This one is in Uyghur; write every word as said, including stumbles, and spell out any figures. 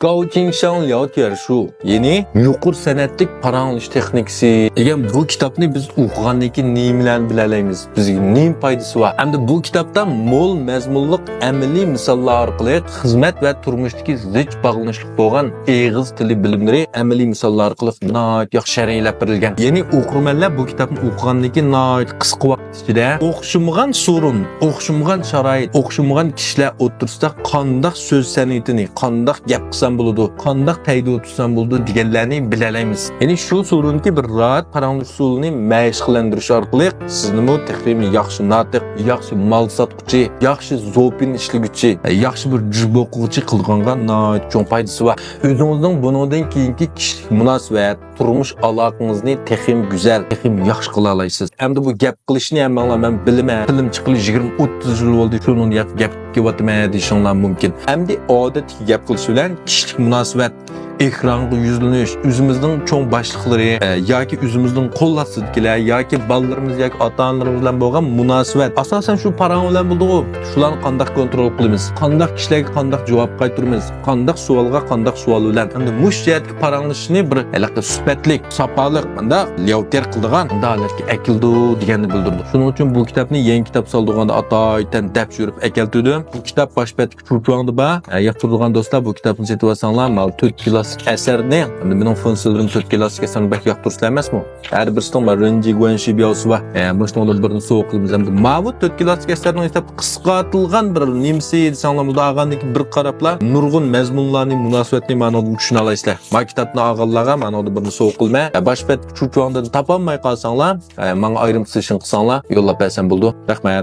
گاۋ چىڭشاڭ لياۋ تيەر شۇ، يەنى يۇقىرى سەنئەتلىك پاراڭلىشىش تېخنىكىسى دېگەن بۇ كىتابنى بىز ئوقۇغاندىن كېيىن نېمىلەرنى بىلەلەيمىز؟ بىزگە نېمە پايدىسى بار؟ ھەمدە بۇ كىتابتا مول مەزمۇنلۇق ئەمەلىي مىساللار ئارقىلىق خىزمەت ۋە تۇرمۇشتىكى زىچ باغلىنىشلىق بولغان ئېغىز تىلى بىلىملىرى ئەمەلىي مىساللار ئارقىلىق ناھايىتى ياخشى شەرھلەپ بېرىلگەن. يەنى ئوقۇرمەنلەر بۇ كىتابنى ئوقۇغاندىن كېيىن ناھايىتى قىسقا ۋاقىت ئىچىدە ئوخشىمىغان سورۇن، ئوخشىمىغان شارائىت، ئوخشىمىغان كىشىلەر ئوتتۇرىسىدا قانداق سۆز سەنئىتىنى، قانداق گەپ قىلسام بولىدۇ، قانداق تەيدۇ تۇتسام بولىدۇ دېگەنلەرنى بىلەلەيمىز. يەنى شۇ سورۇندىكى بىر راھەت پاراڭلىشىش ئۇسۇلىنى مەشىق قىلىندۇرۇش ئارقىلىق سىزنىمۇ تېخىمۇ ياخشى ناتىق، ياخشى مال ساتقۇچى، ياخشى زوپىن ئىشلىگۈچى، ياخشى بىر جۈب ئوقۇغۇچى قىلغانغا ناھايىتى چوڭ پايدىسى بار. ئۆزىڭىزنىڭ بۇنىڭدىن كېيىنكى كىشىلىك مۇناسىۋەت، تۇرمۇش ئالاقىڭىزنى تېخىمۇ گۈزەل، تېخىمۇ ياخشى قىلالايسىز. ئەمدى بۇ گەپ قىلىشنى ھەممىڭلار مەن بىلىمەن، تىلىم چىققىلى يىگىرمە ئوتتۇز يىل بولدى، شۇنىڭ ياق-، گەپ قىلىۋاتىمەن دېيىشىڭلار مۇمكىن. ئەمدى ئادەتتىكى گەپ قىلىش بىلەن كىشىلىك مۇناسىۋەت، ئېكرانغا يۈزلىنىش، ئۆزىمىزنىڭ چوڭ باشلىقلىرى، ئە، ياكى ئۆزىمىزنىڭ قول ئاستىدىكىلەر ياكى بالىلىرىمىز ياكى ئاتا-ئانىلىرىمىز بىلەن بولغان مۇناسىۋەت. ئاساسەن شۇ پاراڭ بىلەن بولىدىغۇ. شۇلارنى قانداق كونترول قىلىمىز؟ قانداق كىشىلەرگە قانداق جاۋاب قايتۇرىمىز؟ قانداق سوئالغا قانداق سوئال بىلەن؟ ئەمدى مۇشۇ جەھەتتىكى پاراڭلىشىشنى بىر ھېلىقى سۈپەتلىك، ساپالىق، مۇنداق لياۋتيەر قىلىدىغان مۇنداق ھالەتكە ئەكېلىدۇ دېگەننى بىلدۈرىدۇ. شۇنىڭ ئۈچۈن بۇ كىتابنى يېڭى كىتاب سالىدىغاندا ئاتايىتەن دەپ يۈرۈپ ئەكەلتۈردۈم. بۇ كىتاب باش بەتتىكى چۇچۇاڭدا بار. ئە، ياقتۇرىدىغان دوستلار بۇ كىتابنى سېتىۋالساڭلار، ماۋۇ تۆت كىلاسسىك ئەسەرنى، ئەمدى مېنىڭ فېنسىلىرىم تۆت كىلاسسىك ئەسەرنى بەك ياقتۇرىسىلەر ئەمەسمۇ؟ ھەر بىرسىنىڭ مانا رېنجى گۇەنشى بياۋسى بار. ئە، مۇشۇنىڭدىن بىرنى سوۋغا قىلىمىز. ئەمدى ماۋۇ تۆت كىلاسسىك ئەسەرنىڭ ھېسابتا قىسقارتىلغان بىر نېمىسى دېسەڭلار، بۇندا ئالغاندىن كېيىن بىر قاراپلا نۇرغۇن مەزمۇنلارنى، مۇناسىۋەتنى مانىڭدىن چۈشىنەلەيسىلەر. ما كىتابنى ئالغانلارغا مانىڭدىن بىرنى سوۋغا قىلىمەن. ئە، باش بەتتىكى چۇچۇاڭدىن تاپالماي قالساڭلار، ئە، ماڭا ئايرىم سېشن قىلساڭلار يوللاپ بەرسەم بولىدۇ. رەھمەت.